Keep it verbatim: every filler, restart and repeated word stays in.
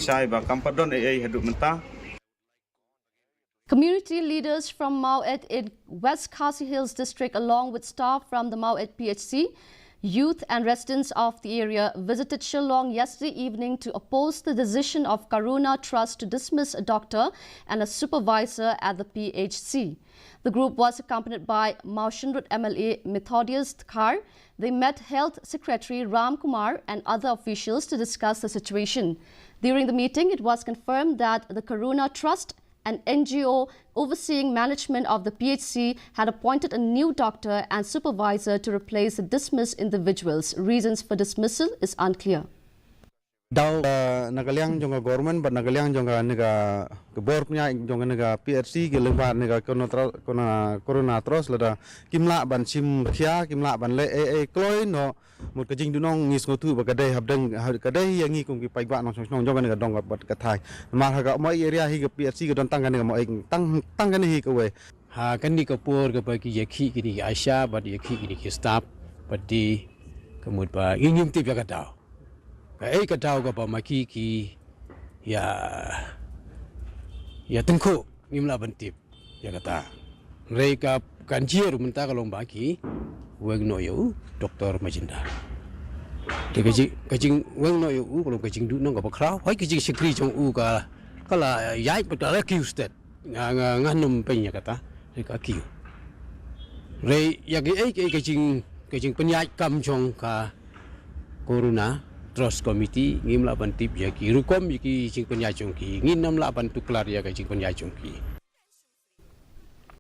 Shai ba kam pat don ei ei haduh mynta. Community leaders from Mawet in West Khasi Hills District, along with staff from the Mawet P H C, youth and residents of the area visited Shillong yesterday evening to oppose the decision of Karuna Trust to dismiss a doctor and a supervisor at the P H C. The group was accompanied by Mawshynrut M L A Methodius Dkhar. They met Health Secretary Ram Kumar and other officials to discuss the situation. During the meeting, it was confirmed that the Karuna Trust, an N G O overseeing management of the P H C, had appointed a new doctor and supervisor to replace the dismissed individuals. Reasons for dismissal is unclear. Daw na ka liang jong ka government bad na ka liang jong ka ne ka bor pynïaid jong ka ne ka P H C ki lyngba ne ka Corona Trust lada kim lah ban shim khia, kim lah ban leh ei ei kloi noh. Mut ka jingduhnong ngi sngewthuh ba ka dei hapdeng ka dei ïa ngi kum ki paidbah nongshong shnong jong ka ne ka dong bad ka thaiñ. Namar ha ka Mawet area hi ka P H C ka don tang ka ne ka Mawet, tang tang ka ne hi kawei. Ha ka ne ka por kaba ki ïakhih kine ki ASHA bad ïakhih kine ki staff bad de ka mut ba ngi ngim tip ïa ka daw. Kaei ka daw kaba ma ki ki ïa ïa tyngkhuh, ngim lah ban tip ïa kata. Hynrei ka kan jia ruh mynta ka long ba ki weng noh ïa u Doctor Majinda. Te ka jing ka jingweng noh ïa u ka long ka jingduhnong kaba khraw, hooid ka jingshakri jong u ka ka la ïaid bad ka la kiew stet. Nga nga ngam pyn ïa kata, hynrei ka kiew. Hynrei ïa kiei kiei ka jing ka jingpynïaid kam jong ka Corona Trust Committee ngim lah ban tip ïa ki rukom ïa ki jingpynïaid jong ki, ngim lah ban tuklar ïa ka jingpynïaid jong ki.